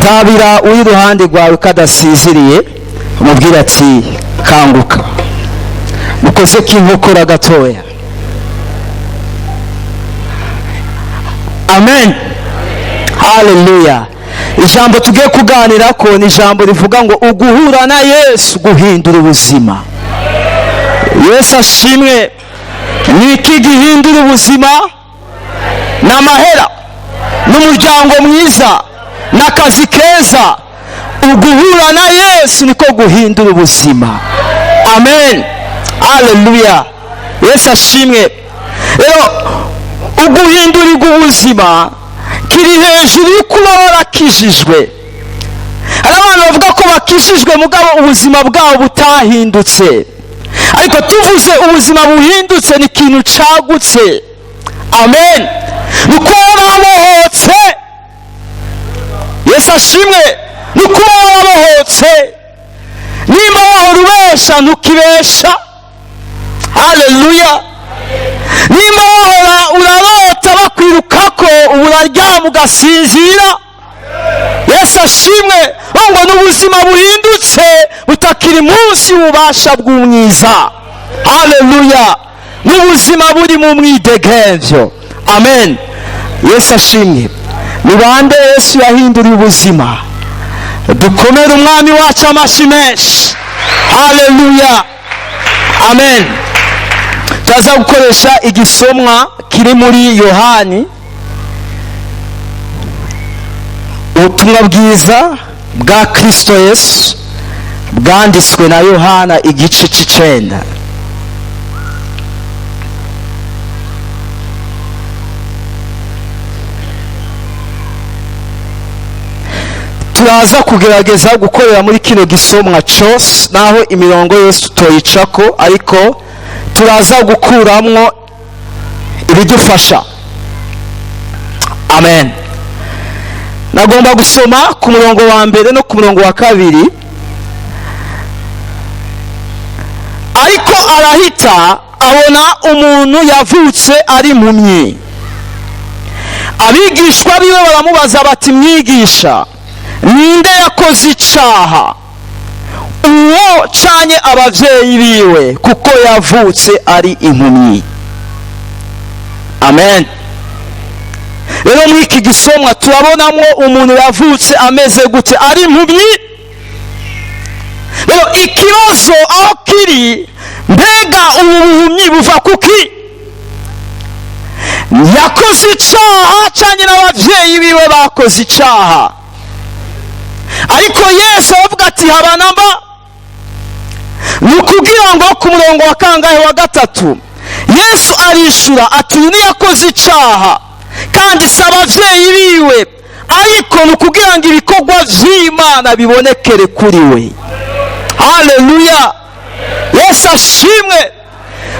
Ndabira uri iruhande rwawe kadasinziriye, umubwira ati kanguka, mukoze k'inkokora gatoya. Amen, haleluya. Ijambo tugiye kuganira ko ni ijambo rivuga ngo uguhura na Yesu guhindura ubuzima. Yesu ashimwe. Ni iki gihindura ubuzima? Ni amahera, n'umuryango mwiza, n'akazi keza. Uguhura na Yesu niko guhindura ubuzima. Amen, haleluya. Yesu ashimwe. Rero uguhindurirwa ubuzima kiri hejuru yo kuba warakijijwe. Hari abantu bavuga ko bakijijwe mugabo ubuzima bwabo butahindutse, ariko tuvuze ubuzima buhindutse ni ikintu cagutse. Amen. Ni ukuba warabohotse. Yesu ashimwe. Ni ukuba warabohotse. Nimba wahora ubesha ntukibesha. Haleluya. Nimba wahora urarota bakwirukako, ubu uraryama ugasinzira. Yesu ashimwe. Ngo ni ubuzima buhindutse butakiri munsi y'ububasha bw'umwiza. Haleluya. N'ubuzima buri mu mwidegemvyo. Amen. Yesu ashimwe. Ni bande Yesu yahinduriye ubuzima? Dukomere umwami wacu amashyi menshi. Haleluya. Amen. Turaza gukoresha igisomwa kiri muri Yohani, ubutumwa bwiza bwa Kristo Yesu bwanditswe na Yohana igice c'icenda. Turaza kugerageza gukorera muri kino gisomwa cose, naho imirongo yose tutoyicako, ariko turaza gukuramwo ibidufasha. Amen. Nagomba gusoma ku murongo wa mbere no ku murongo wa kabiri, ariko arahita abona umuntu yavutse ari impumyi. Abigishwa biwe baramubaza bati mwigisha, ninde yakoze icaha, uwo canye abavyeyi biwe, kuko yavutse ari impumyi? Amen. Rero muri iki gisomwa turabonamwo umuntu yavutse ameze gute, ari impumyi. Rero ikibazo aho kiri, mbega ubu buhumyi buva kuki? Yakoze icaha canye n'abavyeyi biwe bakoze icaha? Ariko Yesu aravuga ati haba namba. Ni ukugira ngo ku murongo wa kangahe wa gatatu, Yesu arishura ati uyu ntiyakoze icaha kandi si abavyeyi biwe, ariko ni ukugira ngo ibikorwa vy'Imana bibonekere kuri we. Haleluya. Yesu ashimwe.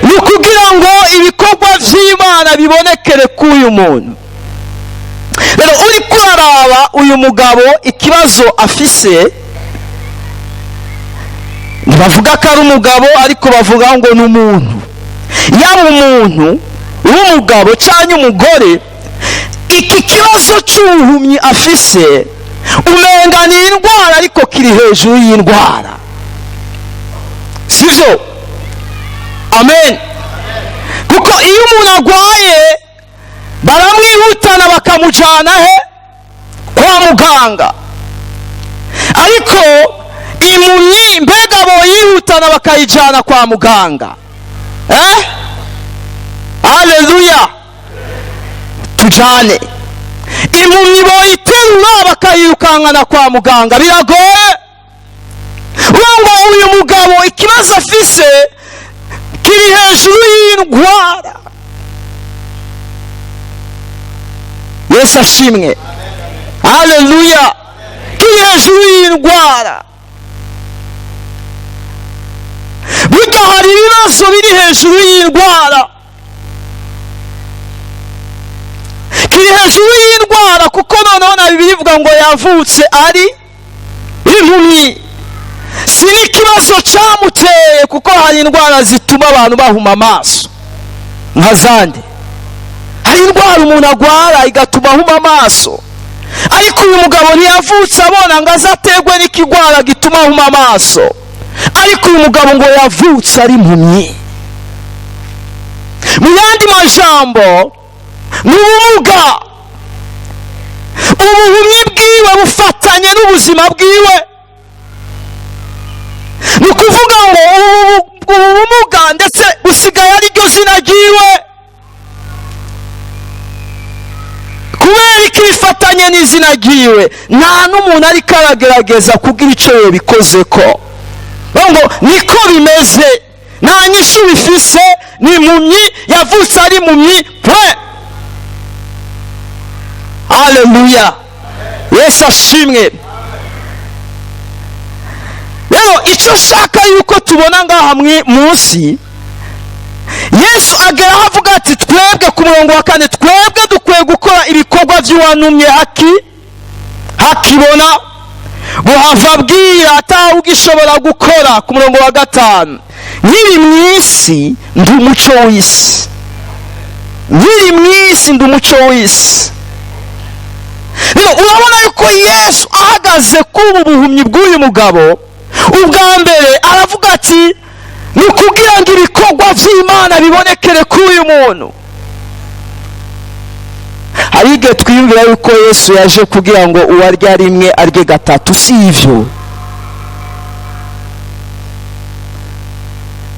Ni ukugira ngo ibikorwa vy'Imana bibonekere kuri uyu muntu. Rero uri kuraraba uyu mugabo ikibazo afise, ntibavuga ko ari umugabo, ariko bavuga ngo ni umuntu. Yaba umuntu w'umugabo cyangwa umugore, iki kibazo cy'ubuhumyi afise umenga ni indwara, ariko kiri hejuru y'indwara, sivyo? Amen. Kuko iyo umuntu agwaye baramwihutana bakamujana he? Kwa muganga. Ariko impumyi mbega boyihutana bakayijana kwa muganga? Haleluya. Tujane. Impumyi boyiterura bakayirukankana kwa muganga, biragoye. Ngo uyu mugabo ikibazo afise kiri hejuru y'indwara. Yesu ashimwe. Haleluya. Kiri hejuru y'indwara. Burya hari ibibazo biri hejuru y'indwara. Kiri hejuru y'indwara, kuko noneho na Bibiliya ivuga ngo yavutse ari impumyi. Si n'ikibazo camuteye, kuko hari indwara zituma abantu bahuma amaso nka zande. Hari indwara umuntu agwara igatuma ahuma amaso. Ariko uyu mugabo ntiyavutse abona ngo azategwe n'ikigwara gituma ahuma amaso, ariko uyu mugabo ngo yavutse ari impumyi. Mu yandi majambo, ni ubumuga. Ubuhumyi bwiwe bufatanye n'ubuzima bwiwe. Ni ukuvuga ngo ubu bumuga ndetse busigaye ari ryo zina ryiwe, kubera ko bifatanye n'izina ryiwe. Nta n'umuntu ariko aragerageza kugira icyo yabikoze ko ngo niko bimeze, nta nyishu bifise. Ni impumyi, yavutse ari impumyi pe. Haleluya, Yesu ashimwe. Rero icyo nshaka yuko tubona ngaha munsi, Yesu ageraho avuga ati twebwe, ku murongo wa 4, twebwe dukwiye gukora ibikorwa by'uwantumye hakibona, buhava bwira atawugishobora gukora. Ku murongo wa 5, nkiri mu isi ndi umuco w'isi, nkiri mu isi ndi umuco w'isi. Rero urabona yuko Yesu ahagaze kuri ubu buhumyi bw'uyu mugabo, ubwa mbere aravuga ati ni ukugira ngo ibikorwa by'Imana bibonekere kuri uyu muntu. Hari igihe twiyumvira yuko Yesu yaje kugira ngo uwarya rimwe arye gatatu, si ivyo.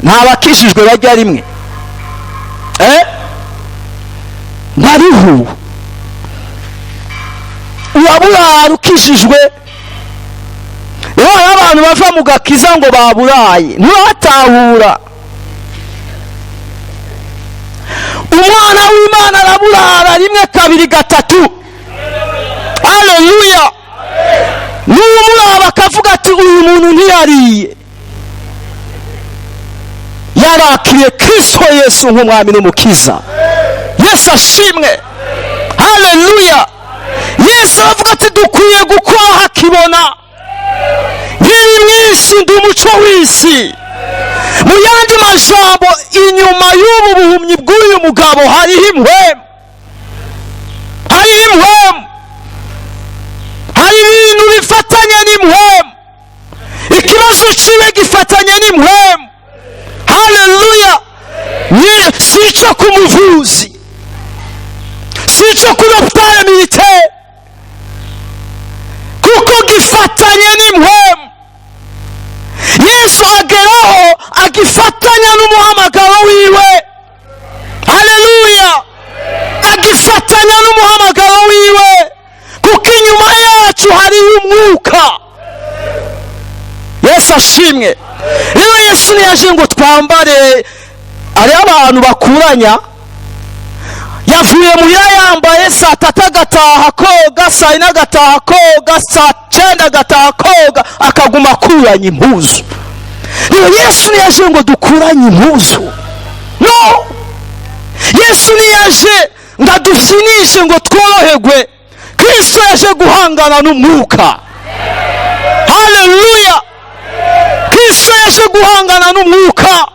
Nta bakishijwe barya rimwe, bariho. Uraburaye ukishijwe. Rero hari abantu bava mu gakiza ngo baburaye, ntibatahura. Umwana w'Imana araburara rimwe, kabiri, gatatu. Haleluya. N'umuraba akavuga ati uyu muntu ntiyariye, yarakiriye Kristo Yesu nk'umwami n'umukiza. Yesu ashimwe. Haleluya. Yesu aravuga ati dukwiye gukora hakibona. Nkiri mu isi ndi umuco w'isi. Mu yandi majambo, inyuma y'ubu buhumyi bw'uyu mugabo hariho impwemu, hariho impwemu, hari ibintu bifatanye n'impwemu. Ikibazo ciwe gifatanye n'impwemu. Haleluya. Si ico ku muvuzi, si ico kuri hopitale militaire, kuko gifatanye n'impwemu. Yesu ageraho agifatanya n'umuhamagaro wiwe. Haleluya. Agifatanya n'umuhamagaro wiwe, kuko inyuma yacu hariho umwuka. Yesu ashimwe. Rero Yesu ntiyaje ngo twambare. Hariho abantu bakuranya, yavuye muhira yambaye saa 3 agataha koga, saa 4 agataha koga, saa 9 agataha koga, akaguma akuranya impuzu. Rero Yesu ntiyaje ngo dukuranye impuzu, no. Yesu ntiyaje ngo adufyinishe ngo tworoherwe. Kristo yaje guhangana n'umwuka. Haleluya. Kristo yaje guhangana n'umwuka.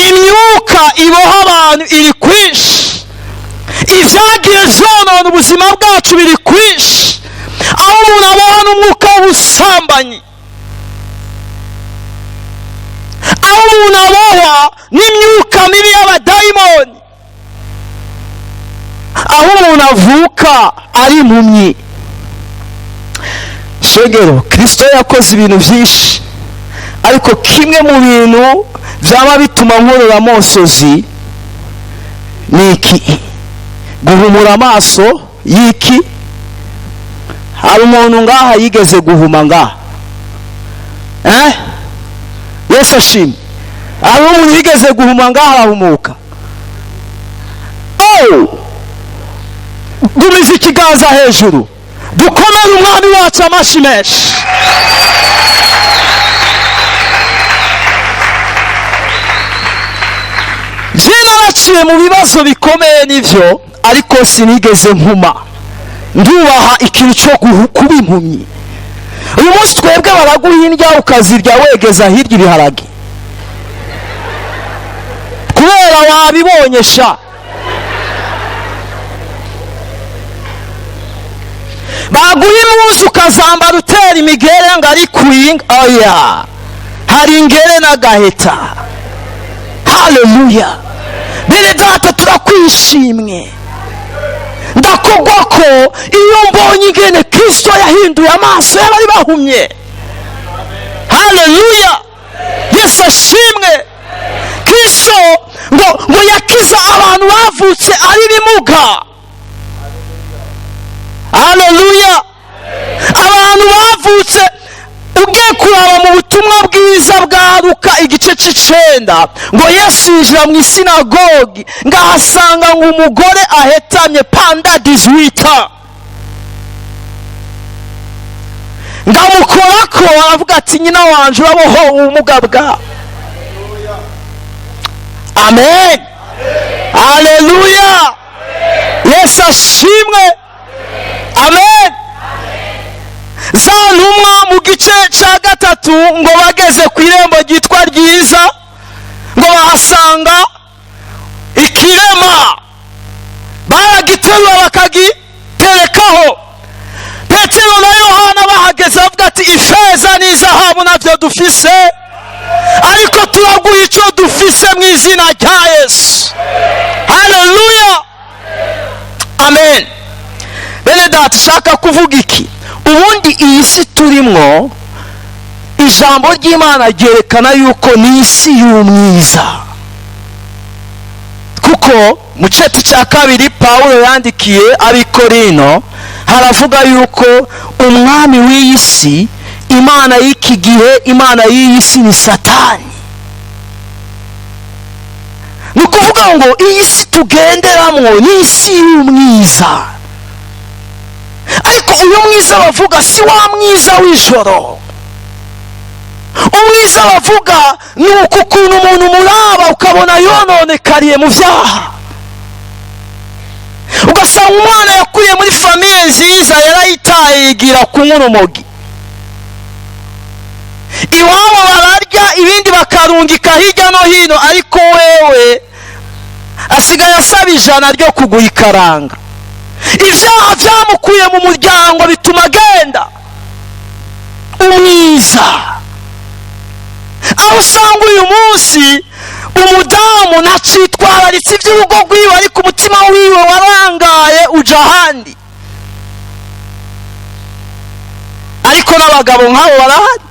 Imyuka iboha abantu iri kwinshi, ibyagiye byonona ubuzima bwacu biri kwinshi, aho umuntu aboha n'umwuka w'ubusambanyi, aho umuntu abohwa n'imyuka mibi y'abadayimoni, aho umuntu avuka ari impumyi. Shengero, Kristo yakoze ibintu byinshi, ariko kimwe mu bintu byaba bituma nkorora amosozi ni iki: guhumura amaso y'iki. Hari umuntu ngaha yigeze guhuma ngaha? Yesu ashimwe. Hari umuntu yigeze guhuma ngaha arahumuka? Oh, gumiza ikiganza hejuru, dukomere umwami wacu amashi menshi. Jye naraciye mu bibazo bikomeye nivyo, ariko sinigeze mpuma. Ndubaha ikintu cyo kuba impumyi. Uyu munsi twebwe baraguha indya ukazirya wegeza hirya ibiharage, kubera wabibonye sha. Baguha impuzu ukazambara utera imigere ngo ari kwinga. Oya, hari ingere n'agaheta. Haleluya! Bene data, turakwishimwe. Ndakogwa ko iyo mbonye ingene Kirisito yahinduye amaso y'abari bahumye. Haleluya! Yesu ashimwe. Kirisito ngo yakiza abantu bavutse ari bimuga. Haleluya! Abantu bavutse, ugiye kuraba mu butumwa bwiza bwa Luka igice c'icenda, ngo Yesu yinjira mu isinagogi, ngahasanga ngo umugore ahetamye pendant 18. Ngamukorako, aravuga ati: "Nyina wanje, uraboho ubumuga bwawe." Amen, haleluya, Yesu ashimwe, amen. Za ntumwa mu gice cya gatatu, ngo bageze ku irembo ryitwa Ryiza, ngo bahasanga ikirema, baragiterura bakagiterekaho. Petero na Yohana bahageze bavuga ati: "Ifeza n'izahabu nabyo dufise, ariko turaguha icyo dufise mu izina rya Yesu." Haleluya, amen. Bene data, ushaka kuvuga iki? Ubundi iyi si turimwo, ijambo ry'Imana ryerekana yuko ni isi y'umwiza, kuko mu ceti cya kabiri Pawulo yandikiye Abikorino haravuga yuko umwami w'iyi si, imana y'iki gihe, imana y'iyi si ni Satani. Ni ukuvuga ngo iyi si tugenderamo ni isi y'umwiza, ariko uyu mwiza bavuga si wa mwiza w'ijoro. Umwiza bavuga ni uku ukuntu umuntu muraba ukabona yononekariye mu byaha, ugasanga umwana yakuriye muri famille nziza yarayitaye, yigira kunywa urumogi. Iwabo bararya, ibindi bakarungika hirya no hino, ariko wewe asigaye asaba 100 ryo kugura ikaranga. Ibyaha byamukuye mu muryango bituma agenda umwiza, aho usanga uyu munsi umudamu ntacitwararitse iby'urugo rwiwe, ariko umutima wiwe warangaye uja ahandi. Ariko n'abagabo nk'abo barahari.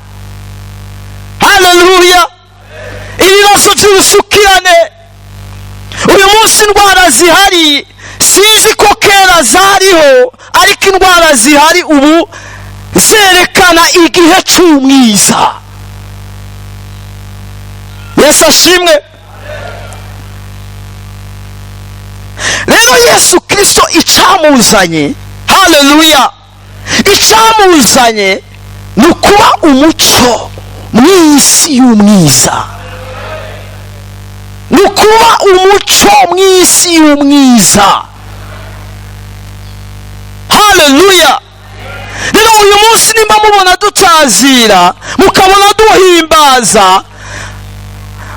Haleluya! Ibibazo by'ubusukirane uyu munsi, indwara zihari, sinzi ko kera zariho, ariko indwara zihari ubu zerekana igihe cy'umwiza. Yesu ashimwe. Rero Yesu Kirisito icamuzanye, haleluya, icamuzanye ni ukuba umuco mu isi y'umwiza, ni ukuba umuco mu isi y'umwiza. Haleluya! Rero uyu munsi nimba mubona dutazira, mukabona duhimbaza,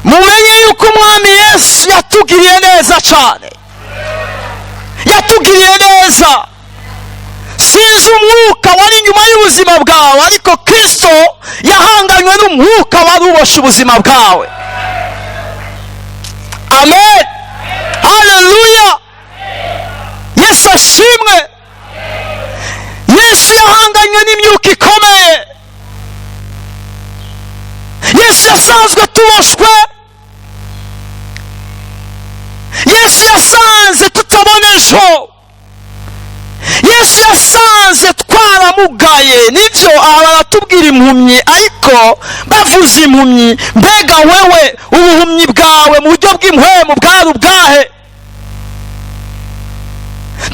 mumenye yuko umwami Yesu yatugiriye neza cyane, yatugiriye neza. Sinzi umwuka wari inyuma y'ubuzima bwawe, ariko Kirisito yahanganywe n'umwuka wari uboshe ubuzima bwawe. Amen, haleluya, Yesu ashimwe. Yesu yahanganywe n'imyuka ikomeye. Yesu yasanzwe tuboshwe, Yesu yasanze tutabona ejo, Yesu yasanze twaramugaye. Nibyo, aha baratubwira impumyi, ariko bavuze impumyi, mbega wewe ubuhumyi bwawe mu buryo bw'impwemu bwari ubwahe?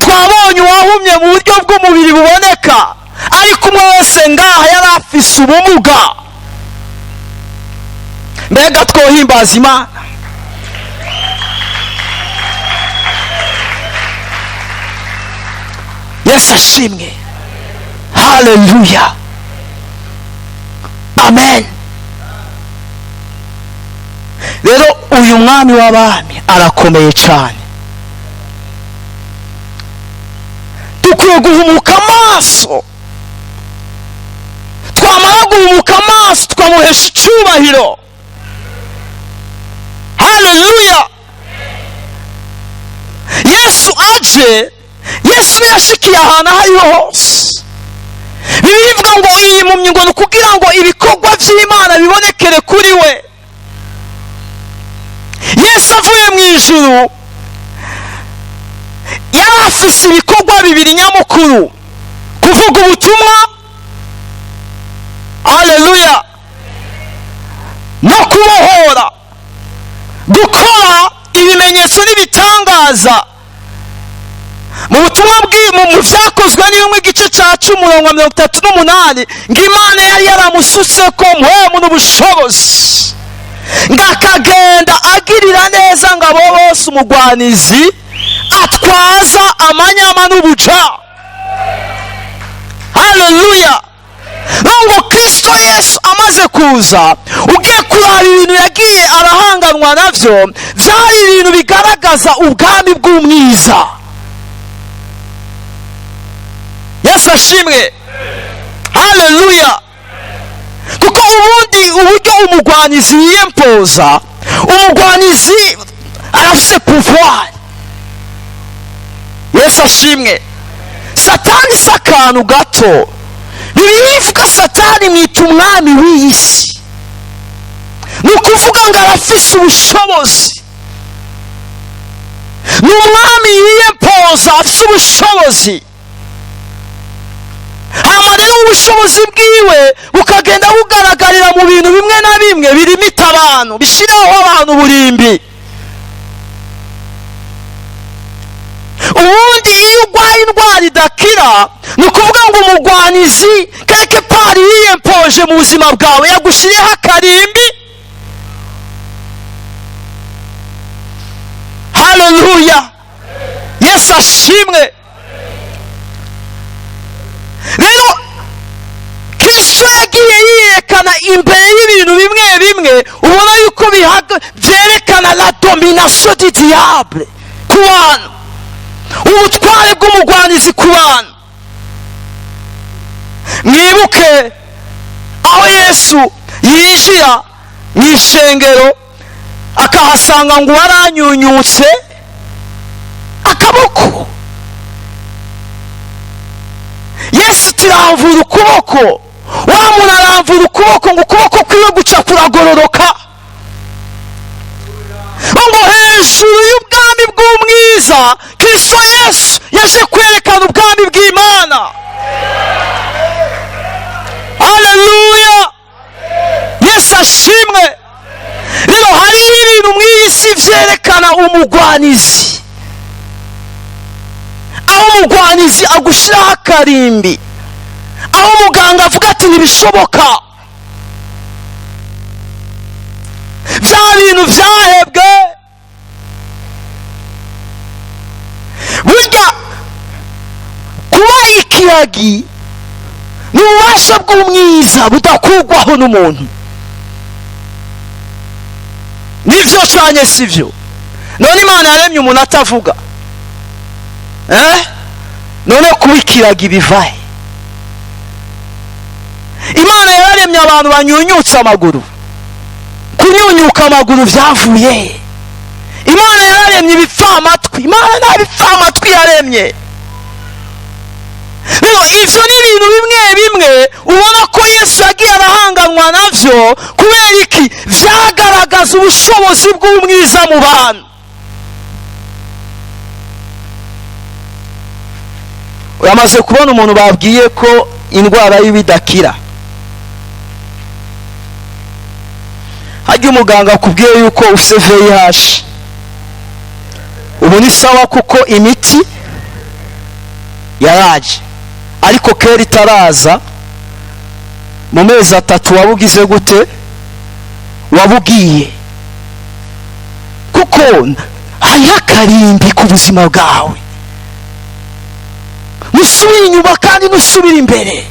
Twabonye uwahumye mu buryo bw'umubiri buboneka, ariko umwe wese ngaha yari afise ubumuga. Mbega twohimbaza Imana! Yesu ashimwe, haleluya, amen. Rero uyu mwami w'abami arakomeye cyane. Dukwiye Duhagarikiwe guhumuka amaso. Twamara guhumuka amaso, tukamuhesha icyubahiro. Haleluya! Yesu aje, Yesu yashikiye ahantu aho ariho hose. Bibiliya ivuga ngo iyi mpumyi ngo ni ukugira ngo ibikorwa by'Imana bibonekere kuri we. Yesu avuye mu ijuru yari afise ibikorwa bibiri nyamukuru: kuvuga ubutumwa, haleluya, no kubohora, gukora ibimenyetso n'ibitangaza. Mu butumwa mu Byakozwe n'Intumwa, igice cya 10, umurongo wa 38, ngo Imana yari yaramusutse ko Mpwemu n'ubushobozi, ngo akagenda agirira neza ngo abo bose umugwanizi atwaza amanyama n'ubuja. Haleluya! Ngo Kristo Yesu amaze kuza, ugiye kuraba ibintu yagiye arahanganwa nabyo, byari ibintu bigaragaza ubwami bw'umwiza. Yesu ashimwe! Haleluya! Kuko ubundi uburyo umugwanizi yiyempoza, umugwanizi arafise pouvoir. Yesu ashimwe! Satani si akantu gato. Bibiliya ivuga Satani mwita umwami w'iyi si, ni ukuvuga ngo arafise ubushobozi, ni umwami yiyempoza, afise ubushobozi. Hama rero ubushobozi bwiwe bukagenda bugaragarira mu bintu bimwe na bimwe birimita abantu, bishyiraho abantu uburimbi. Ubundi iyo urwaye indwara idakira, ni ukuvuga ngo umugwanizi quelque part yiyempoje mu buzima bwawe, yagushyiriyeho akarimbi. Haleluya! Yesu ashimwe! Rero Kristo yagiye yiyerekana imbere y'ibintu bimwe bimwe ubona yuko byerekana la domination du diable ku bantu, ubutware bw'umugwanizi ku bantu. Mwibuke aho Yesu yinjira mu ishengero akahasanga ngo waranyunyutse akaboko. Yesu tiramvura ukuboko, wa muntu aramvura ukuboko, ngo ukuboko kwiwe guca kuragororoka. Ngo hejuru y'ubwami bw'umwiza, Kristo Yesu yaje kwerekana ubwami bw'Imana. Haleluya! Yesu ashimwe! Rero hariho ibintu mu iyi si byerekana umugwanizi, aho umugwanizi agushyiraho akarimbi, aho umuganga avuga ati ntibishoboka, bya bintu byahebwe. Burya kuba ikiragi ni ububasha bw'umwiza budakugwaho n'umuntu. Nibyo cyane, sibyo? None Imana yaremye umuntu atavuga, none kuba ikiragi bivahe? Imana yaremye abantu banyunyutse amaguru, kunyunyuka amaguru byavuye. Imana yaremye ibipfamatwi, Imana nta bipfamatwi yaremye. Rero ivyo ni ibintu bimwe bimwe ubona ko Yesu yagiye arahanganwa navyo. Kubera iki? Vyagaragaza ubushobozi bw'umwiza mu bantu. Uramaze kubona umuntu babwiye ko indwara y'ibidakira, hajya umuganga akubwiye yuko ufite VIH, ubu ni sawa kuko imiti yaraje, ariko kera itaraza mu mezi 3 wabugize gute? Wabugiye, kuko hariho akarimbi ku buzima bwawe. Nusubira inyuma kandi nusubira imbere.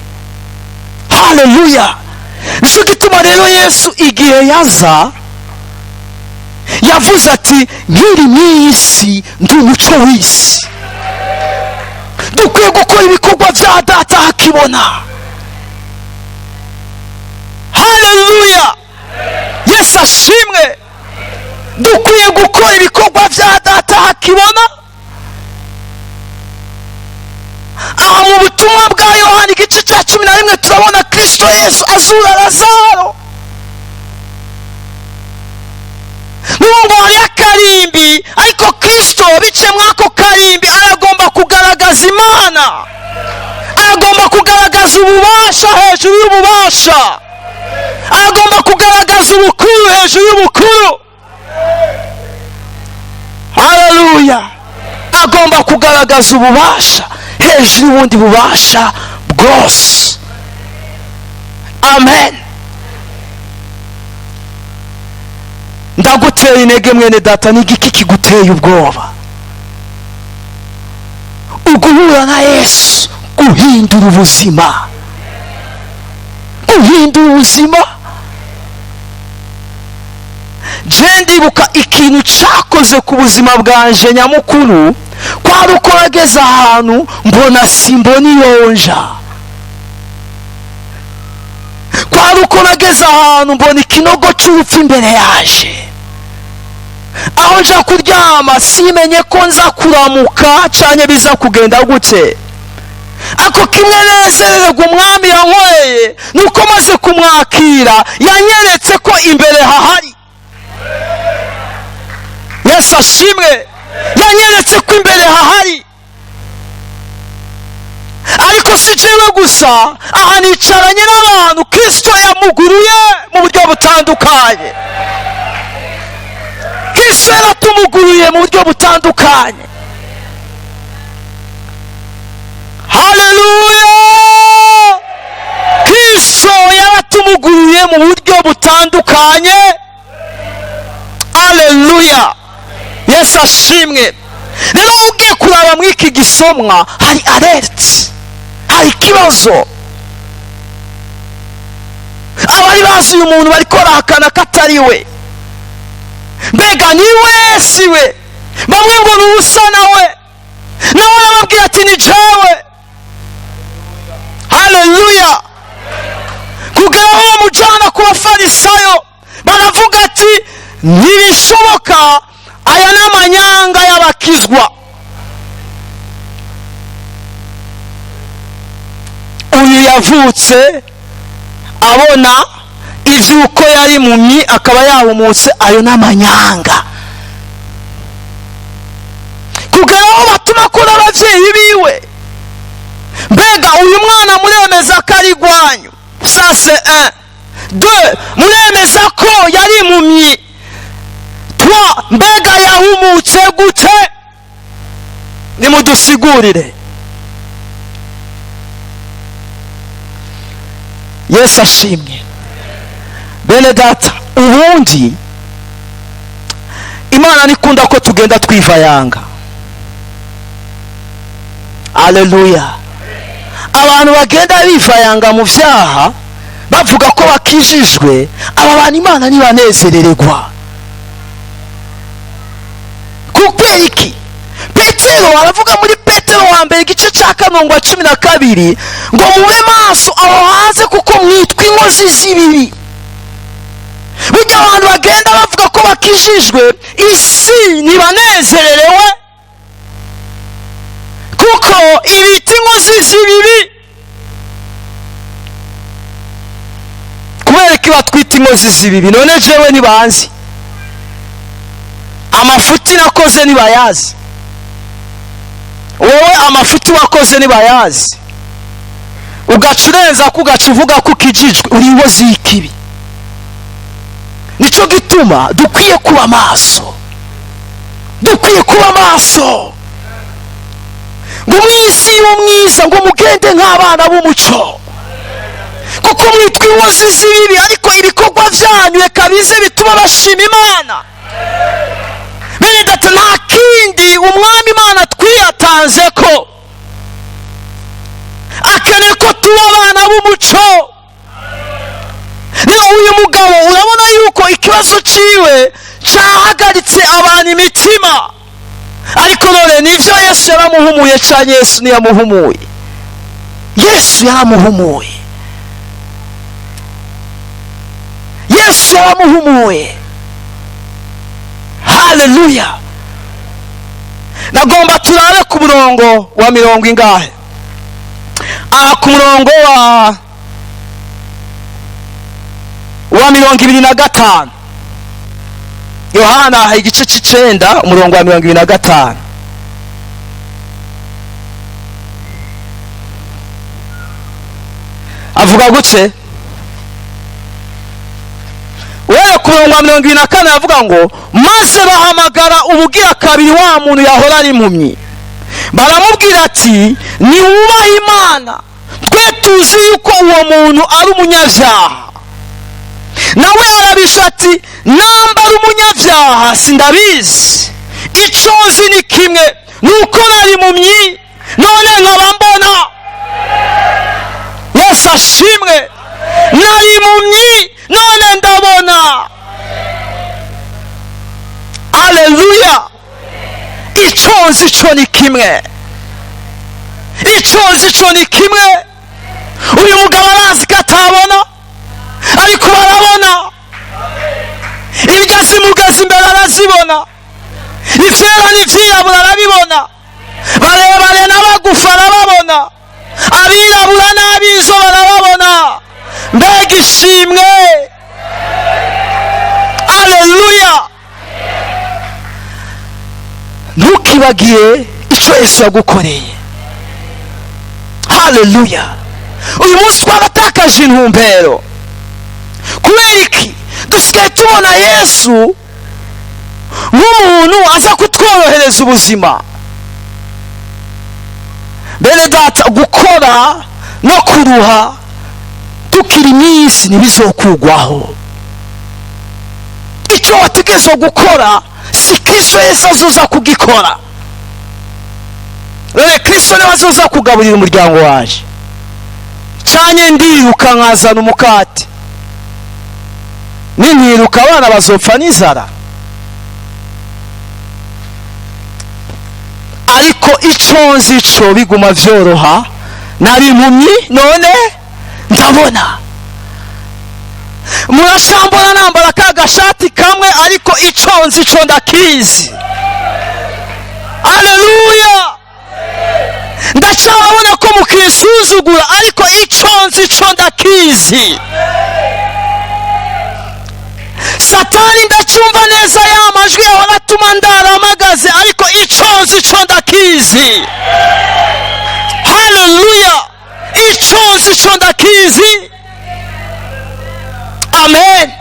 Haleluya! Nicyo gituma rero Yesu igihe yaza yavuze ati nkiri mu isi ndi umuco w'isi. Dukwiye gukora ibikorwa bya Data hakibona. Haleluya, Yesu ashimwe. Dukwiye gukora ibikorwa bya Data hakibona. Aha mu butumwa bwa Yohani igice cya 11 turabona Kristo Yesu azura Lazaro. N'ubu hariyo akarimbi, ariko Kristo biciye muri ako karimbi aragomba kugaragaza Imana, aragomba kugaragaza ububasha hejuru y'ububasha, aragomba kugaragaza ubukuru hejuru y'ubukuru. Haleluya, agomba kugaragaza ububasha hejuru y'ubundi bubasha bwose. Amen. Ndagutera intege mwene data, ni igiki kiguteye ubwoba? Uguhura na Yesu guhindura ubuzima, guhindura ubuzima. Je ndibuka ikintu cyakoze ku buzima bwanje nyamukuru, kwari uko nageze ahantu mbona simbona iyonja, kwari uko nageze ahantu mbona ikinogo cy'urupfu imbere yaje, aho nja kuryama simenye ko nza kuramuka cyane biza kugenda gute. Ako kimwe nezererwa umwami yankoreye nuko maze kumwakira yanyeretse ko imbere hahari. Yesu ashimwe, yanyeretse ko imbere hahari. Ariko si jewe gusa, aha nicaranye n'abantu Kristo yamuguruye mu buryo butandukanye. Kristo yaratumuguruye mu buryo butandukanye. Haleluya, Kristo yaratumuguruye mu buryo butandukanye. Haleluya, Yesu ashimwe. Rero ugiye kuraba muri iki gisomwa hari alert, hari ikibazo. Abari bazi uyu muntu bariko barahakana ko atari we. Mbega ni we si we? Bamwe ngo ni usa nawe, nawe arababwira ati ni jewe. Haleluya. Kugera aho bamujyana ku bafarisayo baravuga ati ntibishoboka, aya ni amanyanga y'abakizwa. Uyu yavutse abona iby'uko yari impumyi akaba yahumutse, ayo ni amanyanga. Kugera aho batuma ko n'ababyeyi biwe, mbega uyu mwana muremeza ko ari gwanyu, ça c'est 1 2, muremeza ko yari impumyi, 3, mbega yahumutse gute? Nimudusigurire. Yesu ashimwe. Bene data, ubundi Imana nikunda ko tugenda twivayanga. Haleluya. Abantu bagenda bivayanga mu byaha bavuga ko bakijijwe, aba bantu Imana ntibanezerererwa. Kubera iki? Petero aravuga muri Petero wa mbere igice cya 12 ngo mube maso aho hanze kuko mwitwa inkozi z'ibibi. Burya abantu bagenda bavuga ko bakijijwe, isi ntibanezererewe kuko ibita inkozi z'ibibi. Kubera ko batwita inkozi z'ibibi, none jewe ntibanzi, amafuti nakoze ntibayazi, wowe amafuti wakoze ntibayazi, ugaca urenza ko ugaca uvuga ko ukijijwe, uri inkozi y'ikibi. Nicyo gituma dukwiye kuba maso, dukwiye kuba maso ngo mwisi y'umwiza, ngo mugende nk'abana b'umuco, kuko mwitwa inkozi z'ibibi, ariko ibikorwa byanyu reka bize bituma bashima Imana. Bene data, nta kindi umwami Imana twiyatanze ko akeneye ko tuba abana b'umuco. Rero uyu mugabo urabona yuko ikibazo ciwe cyahagaritse abantu imitima. Ariko none nivyo, Yesu yaramuhumuye canke Yesu ntiyamuhumuye? Yesu yaramuhumuye, Yesu yaramuhumuye. Haleluya! Nagomba turabe ku murongo wa mirongo ingahe aha, ku murongo wa 25. Yohana igice c'icenda, umurongo wa 25. Avuga gute? Uhereye ku murongo wa 24 aravuga ngo: "Maze bahamagara ubugira kabiri wa muntu yahora ari impumyi, baramubwira ati: 'Niwubahe Imana, twe tuzi yuko uwo muntu ari umunyabyaha.' Nawe arabisha ati: 'Namba ari umunyabyaha sindabizi, icyo nzi ni kimwe, ni uko nari impumyi none nkaba mbona.'" Yesu ashimwe! Nari impumyi none ndabona. Aleluya! Icyo nzi cyo ni kimwe, icyo nzi cyo ni kimwe. Uyu mugabo arazi ko atabona, ariko barabona. Ibyo zimugaza imbere arazibona, ivyera n'ivyirabura arabibona, barebare n'abagufa arababona, abirabura n'ab'inzobe arababona. Mbega ishimwe! Aleluya! Ntukibagire icyo Yesu yagukoreye. Haleluya! Uyu munsi twaratakaje intumbero. Kubera iki? Dusigaye tubona Yesu nk'umuntu aza kutworohereza ubuzima. Bene data, gukora no kuruha tukiri iminsi ntibizokugwaho. Icyo wategerezwa gukora si Kristo Yesu azoza kugikora. None Kristo niwe azoza kugaburira umuryango waje, canye ndiruka nkazana umukate? Nintiruka abana bazopfa n'inzara. Ariko icyo nzi cyo, biguma vyoroha, nari impumyi none ndabona. Murashambona nambara ka gashati kamwe, ariko icyo nzi cyo ndakizi. Aleluya! Ndacyabona ko mukisuzugura, ariko icyo nzi cyo ndakizi. Satani, ndacyumva neza ya majwi yahora atuma ndaramagaze, ariko icyo nzi cyo ndakizi. Haleluya! Icyo nzi cyo ndakizi. Amen.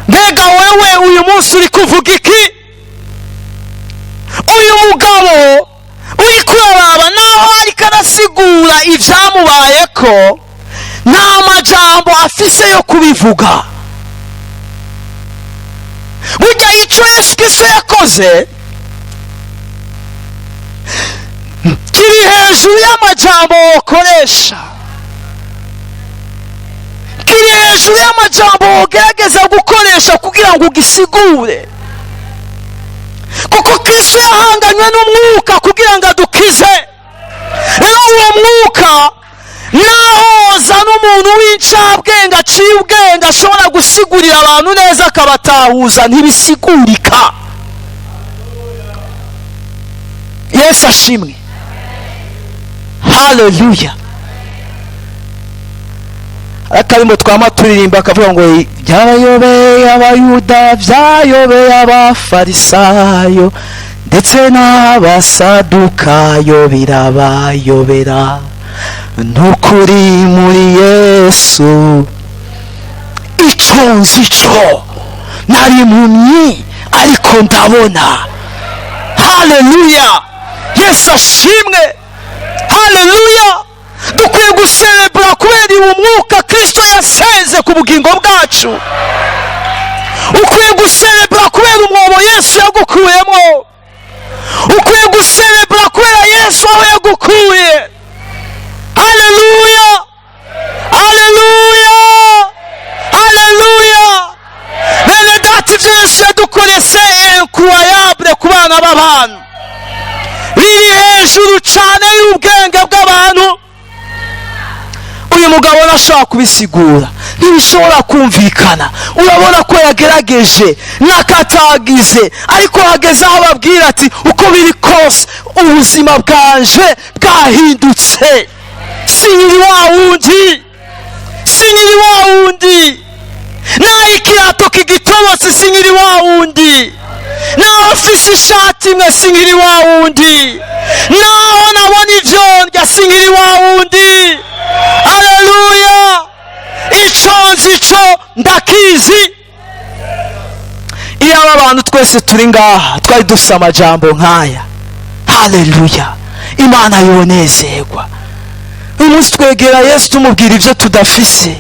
Mbega wewe uyu munsi uri kuvuga iki? Uyu mugabo uri kuraraba naho ariko arasigura ibyamubayeko, nta majambo afise yo kubivuga. Burya icyo Yesu Kristo yakoze kiri hejuru y'amajambo wokoresha, kiri hejuru y'amajambo wogerageza gukoresha kugira ngo ugisigure, kuko Kristo yahanganywe n'umwuka kugira ngo adukize. Rero uwo mwuka, nahoza n'umuntu w'incabwenge aciye ubwenge ashobora gusigurira abantu neza akabatahuza, ntibisigurika. Yesu ashimwe! Haleluya! Akarimo twama turirimba akavuga ngo: "Byabayobeye Abayuda, byayobeye Abafarisayo, ndetse n'Abasadukayo birabayobera, nukuri muri Yesu." Icyo nzi cyo, nari impumyi ariko ndabona. Haleluya! Yesu ashimwe! Haleluya! Dukwiye guserebura kubera uyu mwuka Kristo yasenze ku bugingo bwacu. Ukwiye guserebura kubera umwobo Yesu yagukuyemo. Ukwiye guserebura kubera Yesu aho yagukuye. Haleluya, haleluya, haleluya! Bene data, ibyo Yesu yadukoreye c'est incroyable ku bana b'abantu. hejuru cyane y'ubwenge bw'abantu. Uyu mugabo ntashobora kubisigura, ntibishobora kumvikana. Urabona ko yagerageje n'akatagize, ariko hageze aho ababwira ati uko biri kose ubuzima bwanje bwahindutse, sinkiri wa wundi, sinkiri wa wundi, naho ikirato kigitobotse sinkiri wa wundi, naho mfise ishati imwe sinkiri wa wundi, naho nabona ivyo ndya sinkiri wa wundi. Haleluya! Ico nzi co ndakizi. Iyo aba bantu twese turi ngaha twari dufise amajambo nk'aya, haleluya, Imana yonezerwa. Uyu munsi twegera Yesu tumubwira ibyo tudafise,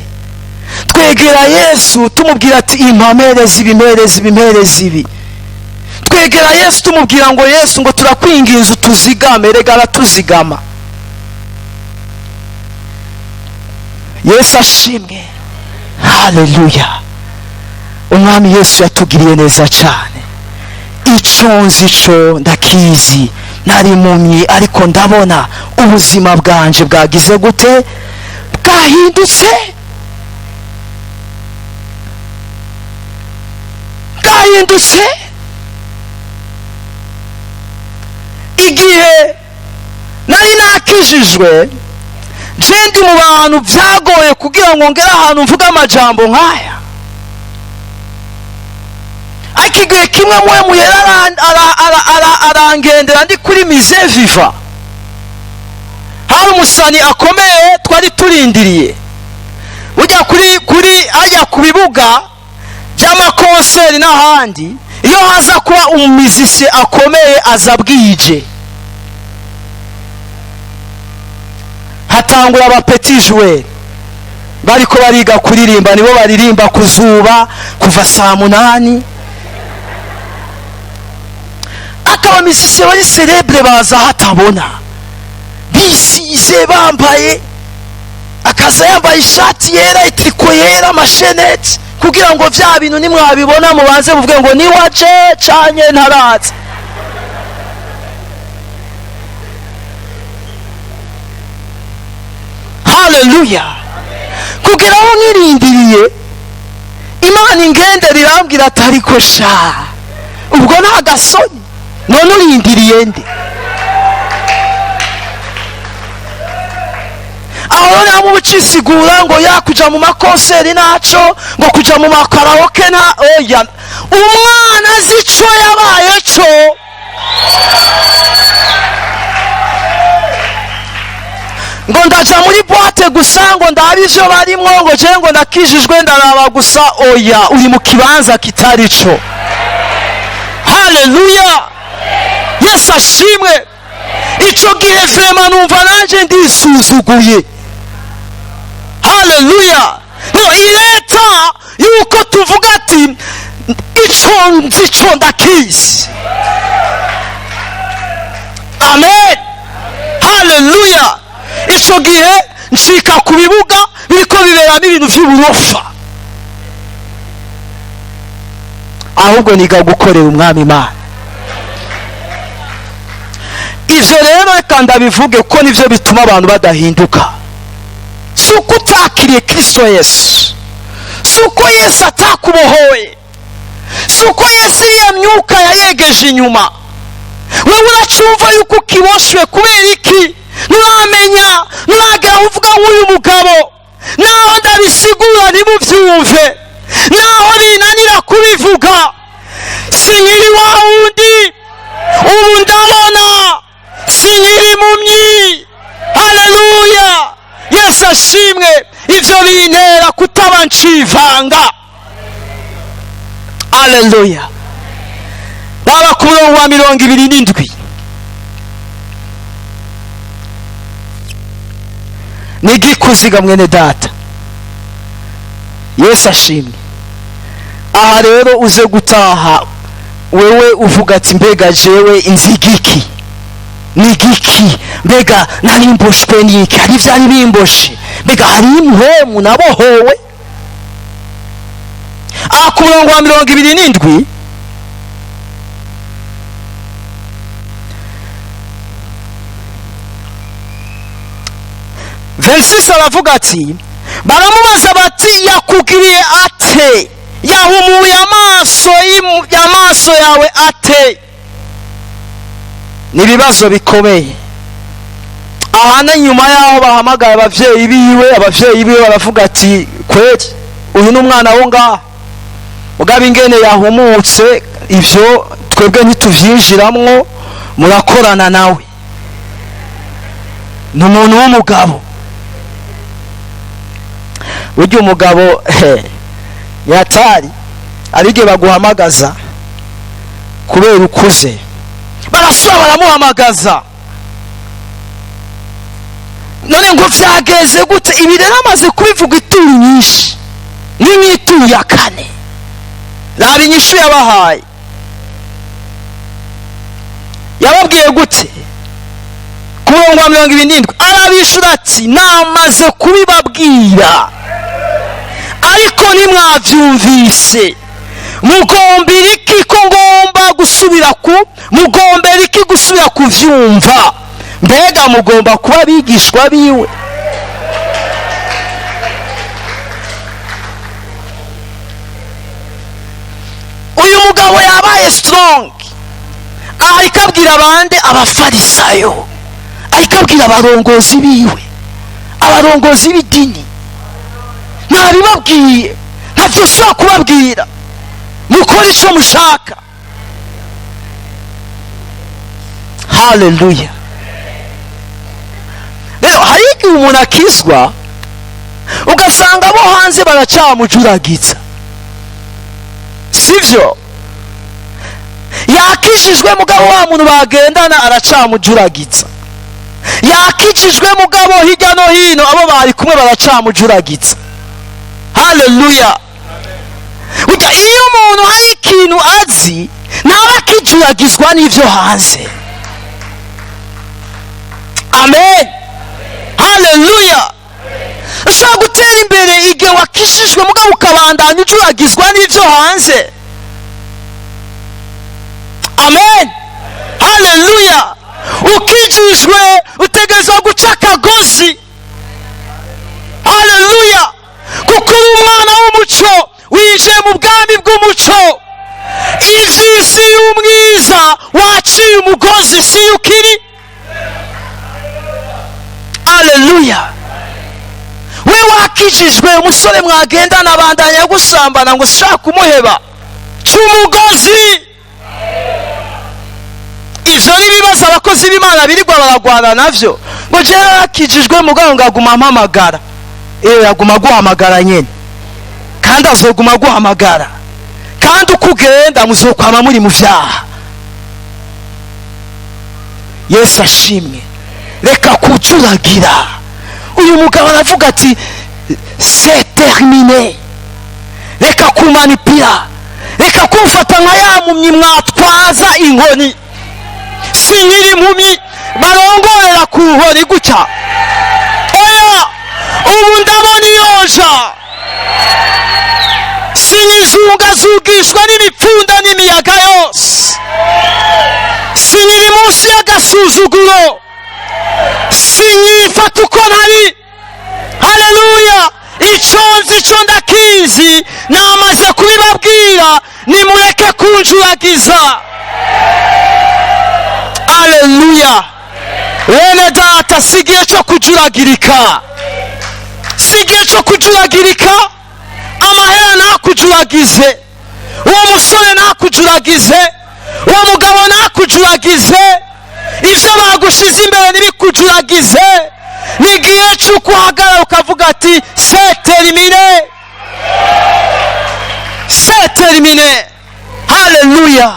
twegera Yesu tumubwira ati impa, ibi, mpereza ibi, mpereza ibi. Twegera Yesu tumubwira ngo Yesu, ngo turakwinginze utuzigame. Rega aratuzigama. Yesu ashimwe, haleluya. Umwami Yesu yatugiriye neza cyane. Icyo nzi cyo ndakizi, nari impumyi ariko ndabona, ubuzima bwanje bwagize gute? Bwahindutse, bwahindutse. Igihe nari nakijijwe, je ndi mu bantu byagoye kugira ngo ngere ahantu mvuga amajambo nk'aya, ariko igihe kimwe mwe muhera arangendera ndi kuri Musée Vivant, hari umusani akomeye twari turindiriye ujya kuri ajya ku bibuga by'amakonseri n'ahandi. Iyo haza kuba umumizisi akomeye aza bwije, hatangura aba petit joueur bariko bariga kuririmba, nibo baririmba kuzuba kuva saa 8. Akaba misisi bari célèbre baza hatabona, bisize, bambaye, akaza yambaye ishati yera, itriko yera, amasheneti, kugira ngo vya bintu nimwabibona mubanze muvuge ngo niwaje canye ntaraza. Haleluya! Kugira aho nirindiriye, Imana ingendera irambwira ati ariko sha, ubwo nta gasoni, none urindiriye nde? Aho rero ucisigura ngo ya kuja mu makonseri naco, ngo kuja mu makaraoke na oya. Umwana azi ico yabaye co. Ngo ndaja muri boîte gusa ngo ndabe ivyo barimwo, ngo je ngo ndakijijwe ndaraba gusa, oya, uri mu kibanza kitari co. Haleluya! Yesu ashimwe. Ico gihe vraiment numva nanje ndisuzuguye. Haleluya! No ireta yuko tuvuga ati ico nzi co ndakizi. Amen, haleluya. Ico gihe nshika ku bibuga biriko biberamo ibintu vy'uburofa, ahubwo niga gukorera Umwami Imana. Ivyo rero reka ndabivuge kuko nivyo bituma abantu badahinduka. Si uko utakiriye Kristo Yesu, si uko Yesu atakubohoye, si uko Yesu iriya myuka yayegeje inyuma. Wewe uracumva yuko ukiboshwe kubera iki? Nturamenya, nturagera uvuga nk'uyu mugabo. Naho ndabisigura ntimuvyumve, naho binanira kubivuga, sinkiri wa wundi, ubu ndabona, sinkiri impumyi. Haleluya! Yesu ashimwe. Ivyo bintera kutaba ncivanga. Haleluya! Raba ku murongo wa 27, nigikuziga mwene data. Yesu ashimwe. Aha rero uze gutaha wewe uvuga ati mbega jewe inzigiki nigiki, mbega narimboshwe niki, hari ivyari bimboshe, mbega hari impwemu nabohowe. Aha ku murongo wa 27, 26 aravuga ati, baramubaza bati: "Yakugiriye ate? Yahumuye amaso yawe ate?" Ni ibibazo bikomeye. Aha na nyuma y'aho bahamagaye abavyeyi biwe, abavyeyi biwe baravuga ati: "Kweri uyu ni umwana wo ngaha, mugabo ingene yahumutse ivyo twebwe ntituvyinjiramwo, murakorana nawe, ni umuntu w'umugabo." Burya umugabo yatari ari igihe baguhamagaza kubera ukuze. Barasubira baramuhamagaza: "None ngo vyageze gute?" Ibi rero amaze kubivuga ituru nyinshi, ni nk'ituru ya kane. Raba inyishu yabahaye. Yababwiye gute? Ku murongo wa 27 arabishura ati: "Namaze kubibabwira, ariko ntimwabyumvise. Mugombera iki ko ngomba gusubira ku mugombera iki gusubira kuvyumva? Mbega mugomba kuba abigishwa biwe?" Uyu mugabo yabaye strong. Ariko abwira abandi abafarisayo, ariko abwira abarongozi biwe, abarongozi b'idini: "Ntabibabwiye, ntavyo ushobora kubabwira, mukora ico mushaka." Haleluya! Rero hari igihe umuntu akizwa, ugasanga abo hanze baracamujuragiza, sivyo? Yakijijwe, mugabo wa muntu bagendana aracamujuragiza. Yakijijwe, mugabo hirya no hino abo bari kumwe baracamujuragiza. Haleluya! Burya iyo umuntu hari ikintu azi, ntaba akijuragizwa n'ivyo hanze. Amen, haleluya! Ushobora gutera imbere igihe wakijijwe, mugabo ukabandanya ujuragizwa n'ivyo hanze. Amen, haleluya! Ukijijwe utegerezwa guca akagozi. Haleluya! Kuko uri umwana w'umuco, winjiye mu bwami bw'umuco. Ivy'isi y'umwiza waciye umugozi, si ukiri. Haleluya! We wakijijwe, umusore mwagendana abandanya gusambana ngo ushaka kumuheba, ca umugozi. Ivyo ni ibibazo abakozi b'Imana birirwa baragwana navyo, ngo jewe nakijijwe, mugabo ngaguma mpamagara. Aguma aguhamagara nyene, kandi azoguma aguhamagara, kandi uko ugenda muzokwama muri mu vyaha. Yesu ashimwe! Reka kujuragira. Uyu mugabo aravuga ati: "C'est terminé, reka kumanipira, reka kumfata nka ya mpumyi mwatwaza inkoni. Sinkiri impumyi barongorera ku nkoni gutya. Oya, ubu ndabona iyonja, sinyizungazugishwa n'imipfunda n'imiyaga yose, sinkiri munsi y'agasuzuguro, sinyifata uko ntari. Haleluya! Ico nzi cyo ndakizi, namaze kubibabwira, nimureke kunjuragiza." Haleluya! Bene data, si igihe cyo kujuragirika, si igihe cyo kujuragirika. Amahera ntakujuragize, uwo musore ntakujuragize, uwo mugabo ntakujuragize, ibyo bagushize imbere ntibikujuragize. Ni igihe cy'uko uhagarara ukavuga ati: "C'est terminé, c'est terminé." Haleluya!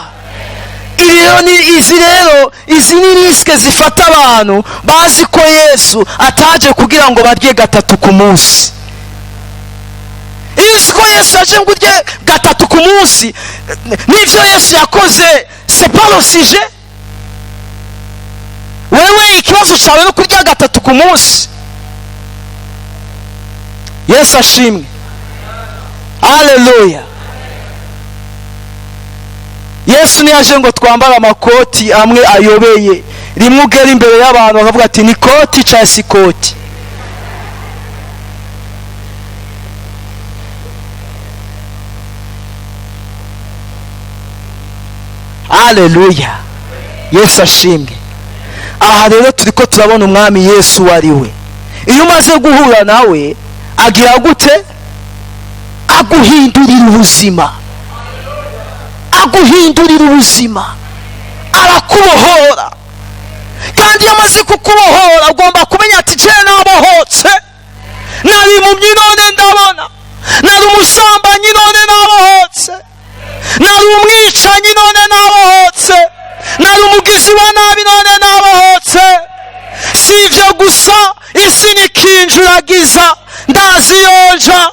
Ibi rero ni izi, rero izi ni risques zifata abantu bazi ko Yesu ataje kugira ngo barye gatatu ku munsi. Iyo uzi ko Yesu aje ngo urye gatatu ku munsi, n'ibyo Yesu yakoze c'est pas le sujet. Wewe ikibazo cyawe no kurya gatatu ku munsi. Yesu ashimwe! Haleluya! Yesu ntiyaje ngo twambare amakoti amwe ayobeye, rimwe ugera imbere y'abantu bakavuga ati: "Ni koti cyangwa si koti?" Aleluya, Yesu ashimwe. Aha rero turiko turabona Umwami Yesu uwo ari we. Iyo umaze guhura nawe, agira gute? Aguhindurira ubuzima, aguhindurira ubuzima, arakubohora. Kandi iyo amaze kukubohora, ugomba kumenya ati: "Je nabohotse, nari impumyi none ndabona, nari umusambanyi none nabohotse, nari umwicanyi none nabohotse, nari umugizi wa nabi none nabohotse. Si ibyo gusa, isi nikinjuragiza ndazi yonja."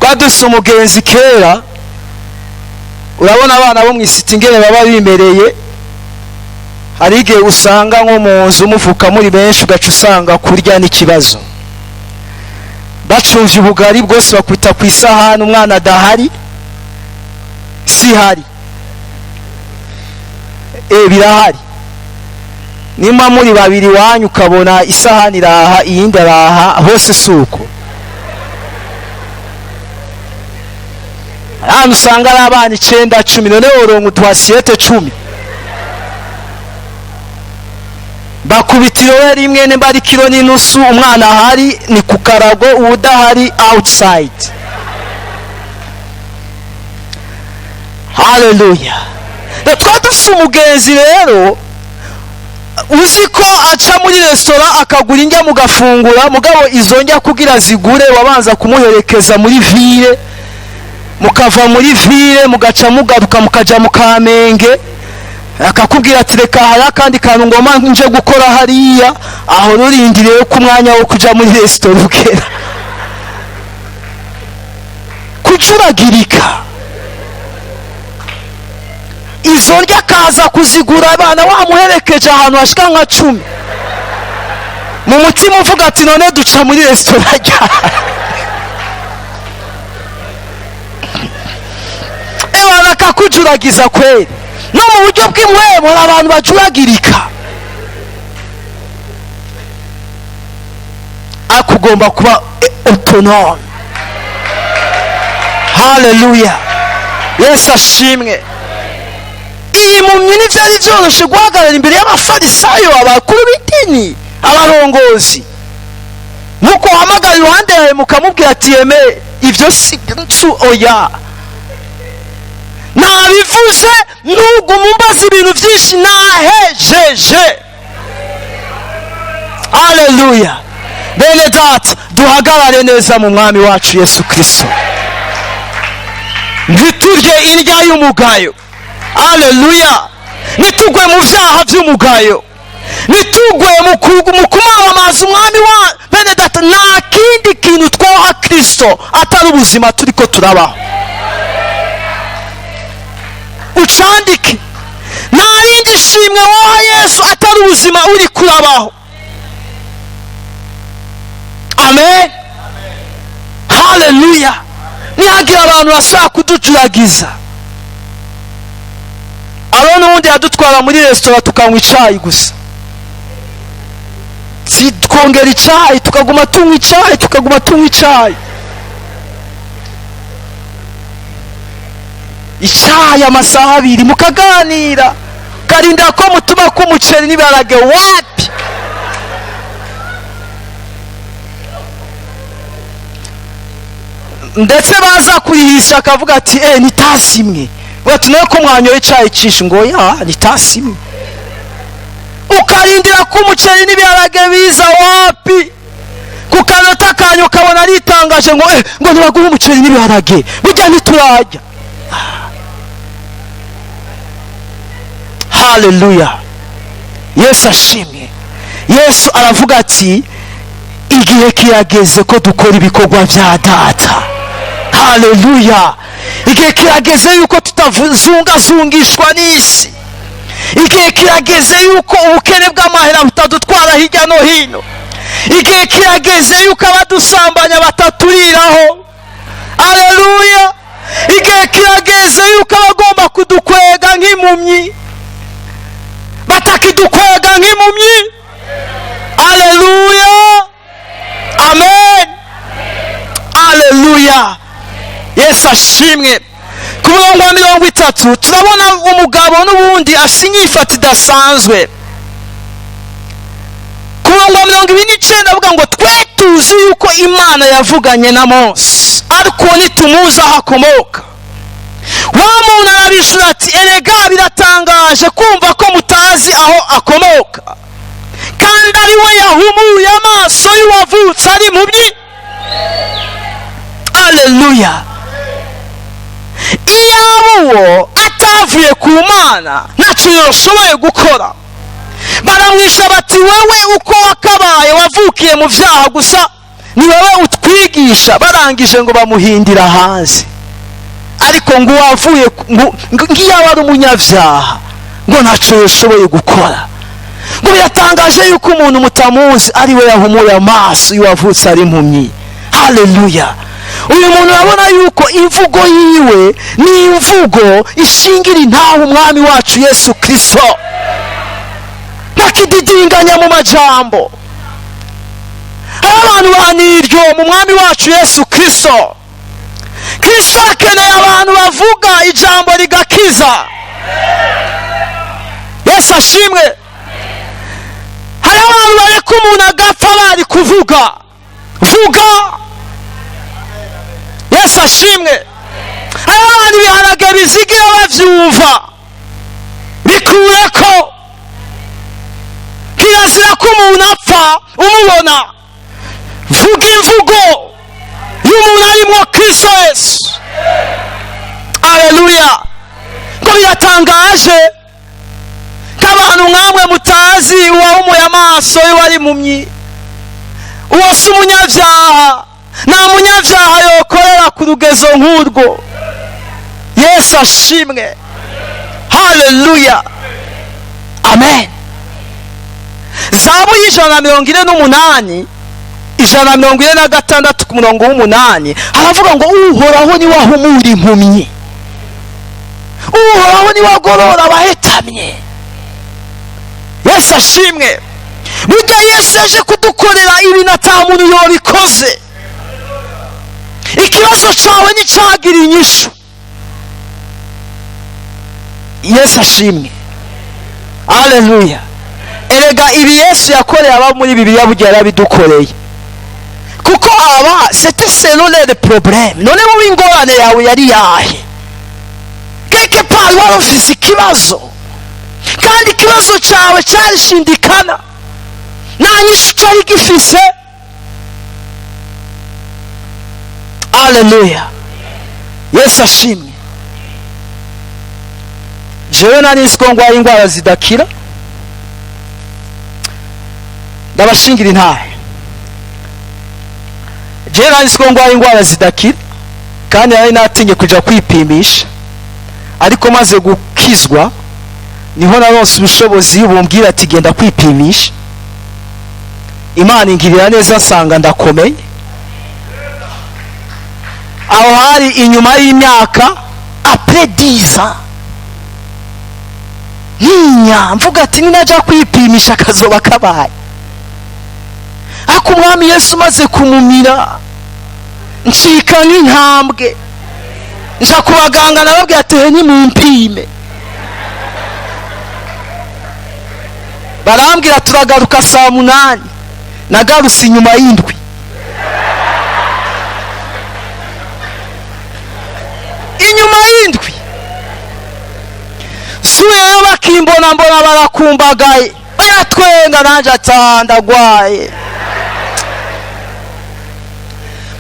Twari umugenzi kera. Urabona abana bo mu isiti ingene baba bimereye. Hari igihe usanga nko mu nzu muvuka muri benshi, ugaca usanga kurya n'ikibazo. Bacumvye ubugari bwose bakubita ku isahani, umwana adahari sihari. Birahari. Nimba muri babiri wanyu, ukabona isahani iraha, iyindi araha, hose si uko. Ahantu usanga ari abana 9, 10, none woronka utu assiette 10? Bakubita irobe rimwe, nimba ari kiro n'inusu, umwana ahari ni ku karago, uwudahari outside. Haleluya. Twari dufise umugenzi rero, uzi ko aca muri resitora akagura indya mugafungura. Mugabo izo ndya kugira zigure, wabanza kumuherekeza muri ville, mukava muri ville mugaca mugaruka, mukaja mu Kamenge, akakubwira ati: "Reka hari akandi kantu ngoma nje gukora hariya." Aho rurindiriye ko umwanya wo kuja muri resitora ugera. Kucuragirika, izo ndya akaza kuzigura abana wamuherekeje ahantu hashika nka 10. Mu mutima uvuga ati: "None duca muri resitora ryari?" Ebana akakujuragiza kweri. No mu buryo bw'impwemu hari abantu bajuragirika, ariko ugomba kuba autonome. Haleluya, Yesu ashimwe. Iyi mpumyi ntibyari byoroshye guhagarara imbere y'Abafarisayo, abakuru b'idini, abarongozi. Nuko uhamagara iruhande yawe mukamubwira ati: "Yeme, ibyo si nsu, oya, nabivuze, ntuguma umbaza ibintu byinshi, nahejeje." Aleluya. Bene data, duhagarare neza mu Mwami wacu Yesu Kirisito, ntiturye indya y'umugayo. Aleluya. Ntitugwe mu byaha by'umugayo, ntitugwe mu kumamamaza Umwami wa. Bene data, nta kindi kintu twoha Kirisito atari ubuzima turi ko turabaho. Ucandike: nta rindi shimwe woha Yesu atari ubuzima uri kurabaho. Amen, haleluya. Nihagira abantu bashaka kuducuragiza, abo n'ubundi yadutwara muri resitora tukanywa icyayi gusa, twongera icyayi, tukaguma tunywa icyayi, tukaguma tunywa icyayi, icyayi amasaha 2, mukaganira, ukarinda ko mutuma k'umuceri n'ibiharage. Wapi! Ndetse baza kurihisha akavuga ati: "Ni tasi imwe." Bati: "Nawe ko mwanyoye icyayi cyinshi?" Ngo: "Ya, ni tasi imwe." Ukarindira ko umuceri n'ibiharage biza, wapi! Ku kanota kanyu ukabona aritangaje ngo ngo ntibaguhe umuceri n'ibiharage, burya ntiturajya. Haleluya, Yesu ashimwe. Yesu aravuga ati: "Igihe kirageze ko dukora ibikorwa bya Data." Haleluya. Igihe kirageze yuko tutazungazungishwa n'isi. Igihe kirageze yuko ubukene bw'amahera butadutwara hirya no hino. Igihe kirageze yuko abadusambanya bataturiraho. Aleluya. Igihe kirageze yuko abagomba kudukwega nk'impumyi batakidukwega nk'impumyi. Aleluya, amen, aleluya, Yesu ashimwe. Ku Ku murongo wa 30 turabona umugabo n'ubundi afite inyifata idasanzwe. Ku murongo wa 29 avuga ngo twe tuzi yuko Imana yavuganye na Mose, ariko ntitumuzi aho akomoka. Wa muntu arabishura ati erega biratangaje kumva ko mutazi aho akomoka, kandi ari we yahumuye amaso y'uwavutse ari impumyi. Aleluya! Iyaba uwo atavuye ku Mana, ntacyo yashoboye gukora. Baramwisha bati wewe uko wakabaye wavukiye mu byaha gusa, ni wowe utwigisha. Barangije ngo bamuhindira hanze. Ariko ngo wavuye ngiyaba ari umunyabyaha, ngo ntacyo yashoboye gukora. Ngo biratangaje yuko umuntu mutamuzi ari we yahumuye amaso y'uwavutse ari impumyi. Haleluya! Uyu muntu urabona yuko imvugo yiwe ni imvugo ishingira intaho umwami wacu Yesu Kristo, ntakididinganya mu majambo. Hari abantu baniryo mu mwami wacu Yesu Kristo. Kristo akeneye abantu bavuga ijambo rigakiza. Yesu ashimwe. Hari abantu bareka umuntu agapfa bari kuvuga vuga. Yesu ashimwe. Hari abantu ibiharage bizigira bavyumva, bikureko. Kirazira ko umuntu apfa umubona. Vuga imvugo y'umuntu arimo Kristo Yesu. Aleluya! Ngo biratangaje ko abantu nkamwe mutazi uwahumuye amaso y'uwari impumyi. Uwo si umunyabyaha? Nta munyabyaha yokorera ku rugezo nk'urwo. Yesu ashimwe. Haleluya, amen. Zabu y'148, 146 ku murongo w'8 haravuga ngo Uhoraho niwe ahumura impumyi, Uhoraho niwe agorora abahetamye. Yesu ashimwe. Burya Yesu yaje kudukorera ibintu ata muntu yobikoze. Ikibazo cyawe nticyagira inyishu. Yesu ashimwe. Aleluya! Erega ibi Yesu yakoreye aba muri Bibiliya, burya yarabidukoreye, kuko aba c'était selon les problèmes. None wowe ingorane yawe yari yahe? Quelque part wari ufise ikibazo, kandi ikibazo cyawe cyarishindikana, nta nyishu cyari gifise. Aleluya! Yesu ashimwe. Jewe nari nzi ko ndwaye indwara zidakira. Ndabashingira intahe, jewe nari nzi ko ndwaye indwara zidakira, kandi nari natinye kuja kwipimisha. Ariko maze gukizwa niho naronse ubushobozi bumbwira ati genda kwipimisha. Imana ingirira neza, nsanga ndakomeye. Aho hari inyuma y'imyaka après 10 ans. Ntinya mvuga ati ninajya kwipimisha akazoba kabaye. Ariko umwami Yesu maze kumumira, ncika nk'intambwe, nja ku baganga, nababwira ati he nimumpime. Barambwira turagaruka saa 8. Nagarutse inyuma y'indwi. Inyuma y'indwi suyeyo, bakimbona mbona barakumbagaye, baratwenga, nanje atandagwaye.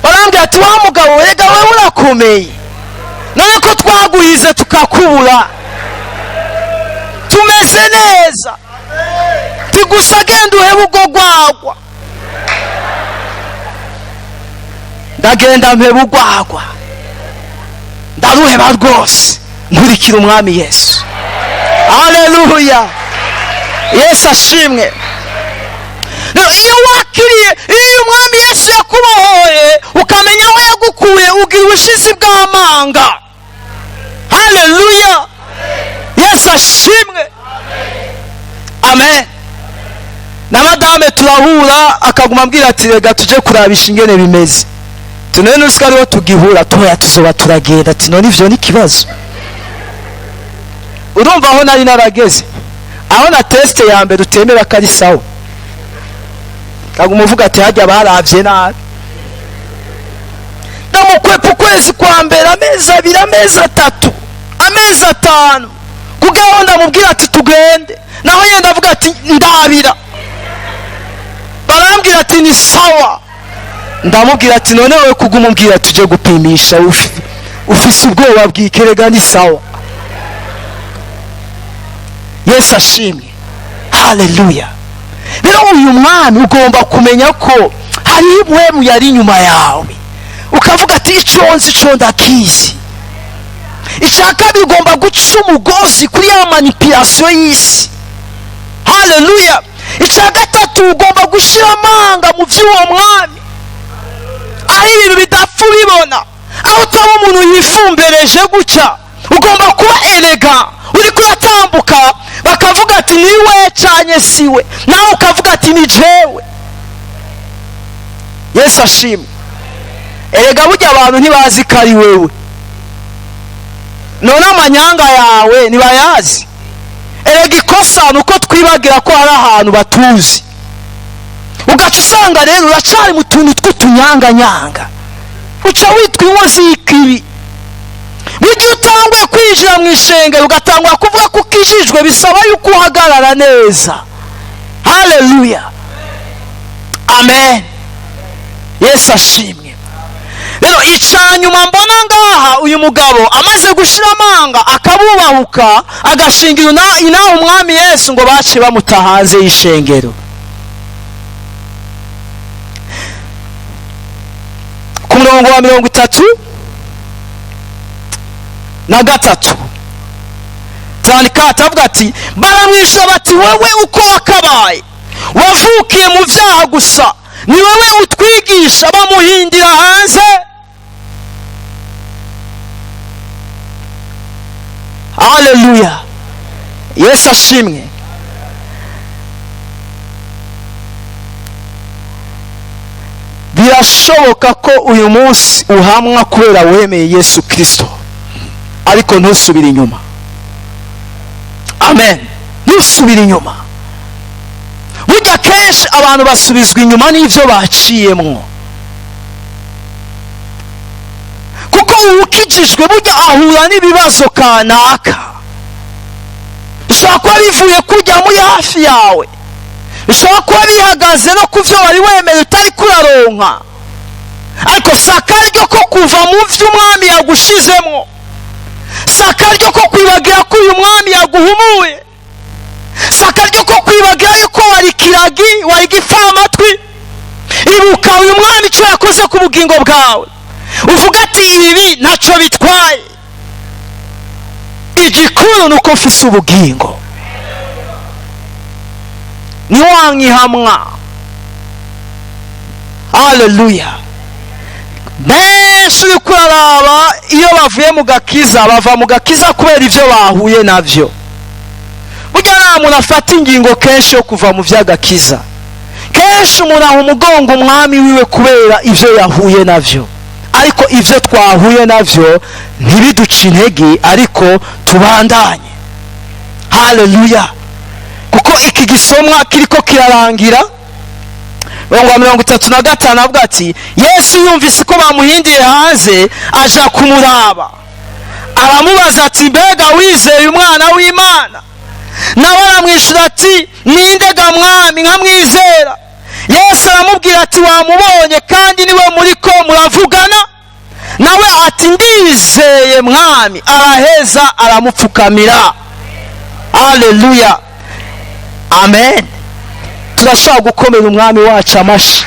Barambwira ati wa mugabo erega wewe urakomeye, none ko twaguhize tukakubura, tumeze neza, tigusa genda uhebe ubwo gwagwa. Ndagenda mpeba urwagwa, ndaruheba rwose, nkurikira umwami Yesu. Aleluya! Yesu ashimwe. Iyo wakiriye, iyo umwami Yesu yakubohoye, ukamenya aho yagukuye, ugira ubushizi bw'amanga. Haleluya! Yesu ashimwe. Amen. Na madame turahura, akaguma ambwira ati rega tuje kurabisha ingene bimeze. Tunene nusika ariho tugihura, toya tuzoba turagenda. Ati none ivyo ni ikibazo. Urumva aho nari narageze, aho na test ya mbere utemera ko ari sawa, kaguma uvuga ati hajya baravye nabi. Ndamukwepa ukwezi kwa mbere, amezi 2, amezi 3, amezi 5, kugaho ndamubwira ati tugende, naho yenda avuga ati ndabira. Barambwira ati ni sawa. Ndamubwira ati none wewe kuguma umbwira tuje gupimisha ufise ubwoba bw'ikerega, ni sawa. Yesu ashimwe, haleluya. Rero uyu mwami ugomba kumenya ko hari impwemu yari inyuma yawe, ukavuga ati ico nzi ico ndakizi. Icya kabiri, ugomba guca umugozi kuri ya manipulation y'isi, haleluya. Icya gatatu, ugomba gushyira amanga mu by'uwo mwami, aho ibintu bidapfa ubibona, aho utaba umuntu yifumbereje gutya. Ugomba kuba élégant, uri kuratambuka bakavuga ati niwe cyanye siwe, nawe ukavuga ati ni jewe. Yesu ashimwe. Erega burya abantu ntibazi ko ari wewe, none amanyanga yawe ntibayazi. Erega ikosa ni uko twibagira ko hari ahantu batuzi, ugaca usanga rero uracari mu tuntu tw'utunyanganyanga, uca witwa inkozi y'ikibi. Burya utanguye kwinjira mu ishengero ugatangura kuvuga ko ukijijwe, bisaba yuko uhagarara neza, haleluya, amen. Yesu ashimwe. Rero icanyuma mbona ngaha, uyu mugabo amaze gushira amanga akabubahuka agashingira inaha umwami Yesu, ngo baciye bamuta hanze y'ishengero. Ku murongo wa 33 tandika, atavuga ati baramwishyura bati wewe uko wakabaye wavukiye mu byaha gusa, ni wowe utwigisha. Bamuhindira hanze. Haleluya, Yesu ashimwe. Birashoboka ko uyu munsi uhamwa kubera wemeye Yesu Kristo, ariko ntusubire inyuma. Amen, ntusubire inyuma. Burya kenshi abantu basubizwa inyuma n'ivyo baciyemwo, kuko uwukijijwe burya ahura n'ibibazo kanaka, bishobora kuba bivuye kujya muri hafi yawe, bishobora kuba bihagaze no ku vyo wari wemeye utari kuraronka, ariko si akaryo ko kuva mu vyo umwami yagushizemwo, si akaryo ko kwibagira ko uyu mwami yaguhumuye, si akaryo ko kwibagira yuko wari kiragi, wari gipfamatwi. Ibuka uyu mwami icyo yakoze ku bugingo bwawe, uvuga ati ibi ntacyo bitwaye, igikuru ni uko mfise ubugingo. Ntiwankihamwa, haleluya. Benshi uri kuraraba iyo bavuye mu gakiza, bava mu gakiza kubera ivyo bahuye navyo. Burya nta muntu afata ingingo kenshi yo kuva mu vy'agakiza, kenshi umuntu aha umugongo umwami wiwe kubera ivyo yahuye navyo. Ariko ivyo twahuye navyo ntibiduce intege, ariko tubandanye, haleluya. Kuko iki gisomwa kiriko kirarangira. Mirongo 35 avuga ati Yesu yumvise ko bamuhindiye hanze, aja kumuraba, aramubaza ati mbega wizeye umwana w'Imana? Nawe aramwishyura ati ninde ga mwami nkamwizera? Yesu aramubwira ati wamubonye kandi niwe muriko muravugana. Nawe ati ndizeye mwami. Araheza aramupfukamira. Haleluya, amen. Turashobora gukomera umwami wacu amashi.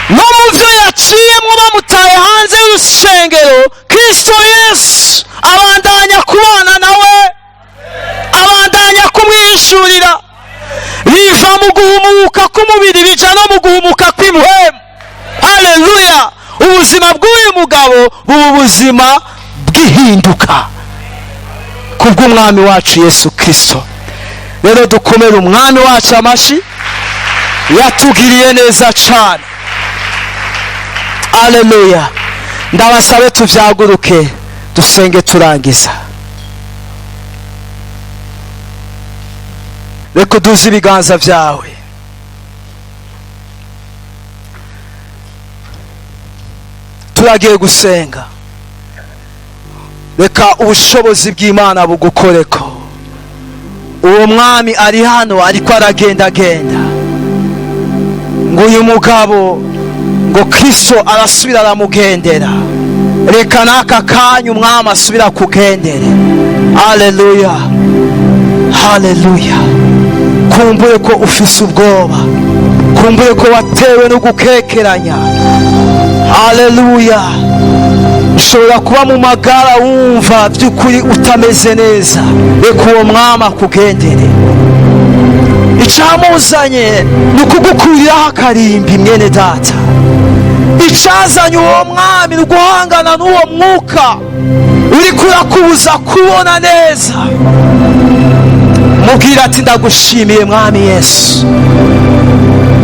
No mu vyo yaciyemwo bamutaye hanze y'urusengero, Kristo Yesu abandanya kubana nawe, abandanya kumwishurira. Biva mu guhumuka k'umubiri bija no mu guhumuka kw'impwemu. Haleluya. Ubuzima bw'uyu mugabo buba ubuzima bw'ihinduka kubw'umwami wacu Yesu Kristo. Rero dukomere umwami wacu amashi, yatugiriye neza cyane. Haleluya. Ndabasabe tuvyaguruke dusenge turangiza. Reka uduze ibiganza vyawe. Turagiye gusenga. Reka ubushobozi bw'Imana bugukoreko. Uwo mwami ari hano ariko aragendagenda. Ngo uyu mugabo ngo Kristo arasubira aramugendera. Reka n'aka kanya umwami asubira kugendere. Haleluya, haleluya. Kumbure ko ufise ubwoba, kumbure ko watewe no gukekeranya. Haleluya. Ushobora kuba mu magara wumva by'ukuri utameze neza. Reka uwo mwami akugendere. Icamuzanye ni ukugukuriraho akarimbi, mwene data. Icazanye uwo mwami ni uguhangana n'uwo mwuka uriko urakubuza kubona neza. Mubwira ati ndagushimiye mwami Yesu,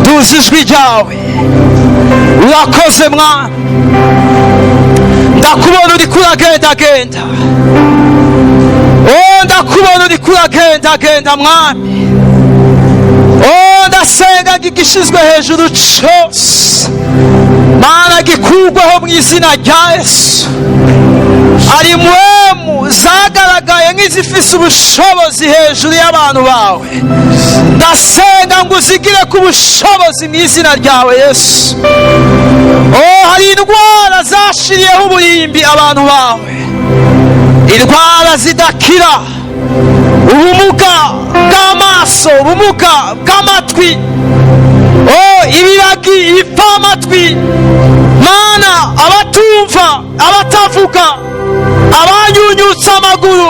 duzi ijwi ryawe, urakoze mwami. Ndakubona uriko uragendagenda. Oh, ndakubona uriko uragendagenda mwami. Oh, ndasenga gishizwe hejuru cose Mana gikurweho mu izina rya Yesu. Ari mwemu zagaragaye nk'izifise ubushobozi hejuru y'abantu bawe. Ndasenga ngo uzigire ku bushobozi mu izina ryawe Yesu. Oh, hari indwara zashiriyeho uburimbi abantu bawe, indwara zidakira, ubumuga bw'amaso, ubumuga bw'amatwi, oh, ibiragi, ibipfamatwi, Mana, abatumva, abatavuga, abanyunyutse amaguru,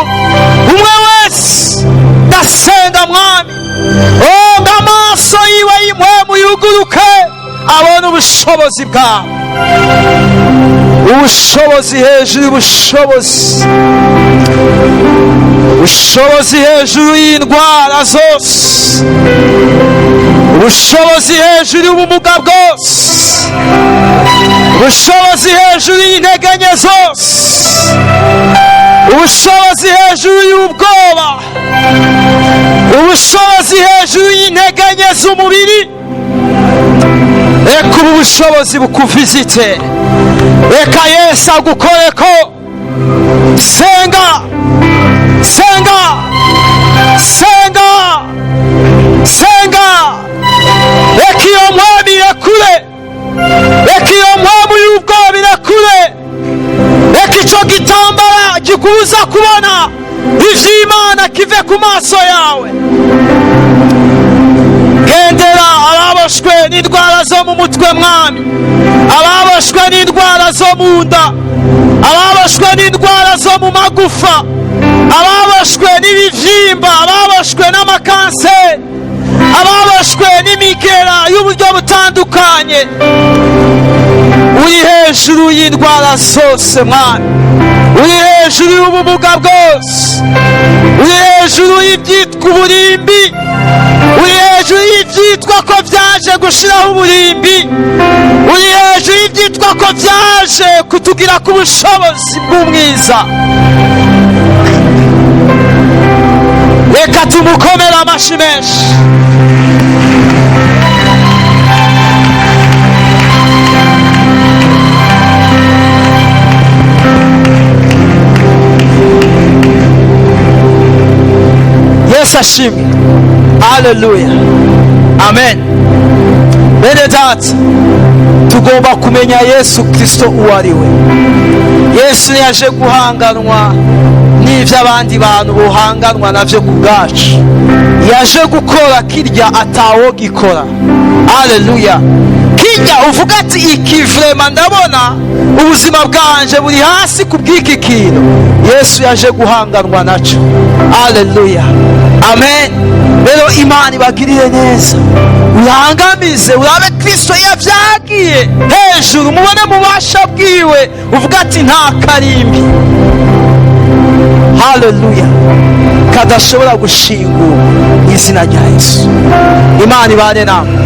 umwe wese ndasenga mwami, oh, ngo amaso yiwe y'impwemu yuguruke abone ubushobozi bwawe, ubushobozi hejuru y'ubushobozi, ubushobozi hejuru y'indwara zose, ubushobozi hejuru y'ubumuga bwose, ubushobozi hejuru y'intege nke zose, ubushobozi hejuru y'ubwoba, ubushobozi hejuru y'intege nke z'umubiri. Reka ubu bushobozi bukuvizite. Reka Yesu agukoreko. Senga, senga, senga, senga. Reka iyo mwami irekure. Reka iyo mpamvu y'ubwoba irekure. Reka ico gitambara gikubuza kubona ivy'Imana kive ku maso yawe. Gendera ababoshwe n'indwara zo mu mutwe mwami, ababoshwe n'indwara zo mu nda, ababoshwe n'indwara zo mu magufa, ababoshwe n'ibivyimba, ababoshwe n'amakanseri, ababoshwe n'imigera y'uburyo butandukanye. Uri hejuru y'indwara zose mwami, uri hejuru y'ubumuga bwose, uri hejuru y'ibyitwa uburimbi, uri hejuru y'ibyitwa ko byaje gushiraho uburimbi, uri hejuru y'ibyitwa ko byaje kutugira ku bushobozi bw'umwiza. Reka tumukomere amashi menshi. Yesu ashimwe. Haleluya, amen. Bene data, tugomba kumenya Yesu Kristo uwo ari we. Yesu yaje guhanganwa n'ivyo abandi bantu bohanganwa navyo ku bwacu. Yaje gukora kirya atawogikora. Haleluya. Kirya uvuga ati iki vrema ndabona ubuzima bwanje buri hasi ku bw'iki kintu, Yesu yaje guhanganwa naco. Haleluya, amen. Rero Imana ibagirire neza, urangamize urabe Kristo yavyagiye hejuru, mubone mubasha bwiwe, uvuga ati nta karimbi, haleluya, kadashobora gushingura izina rya Yesu. Imana ibane namwe.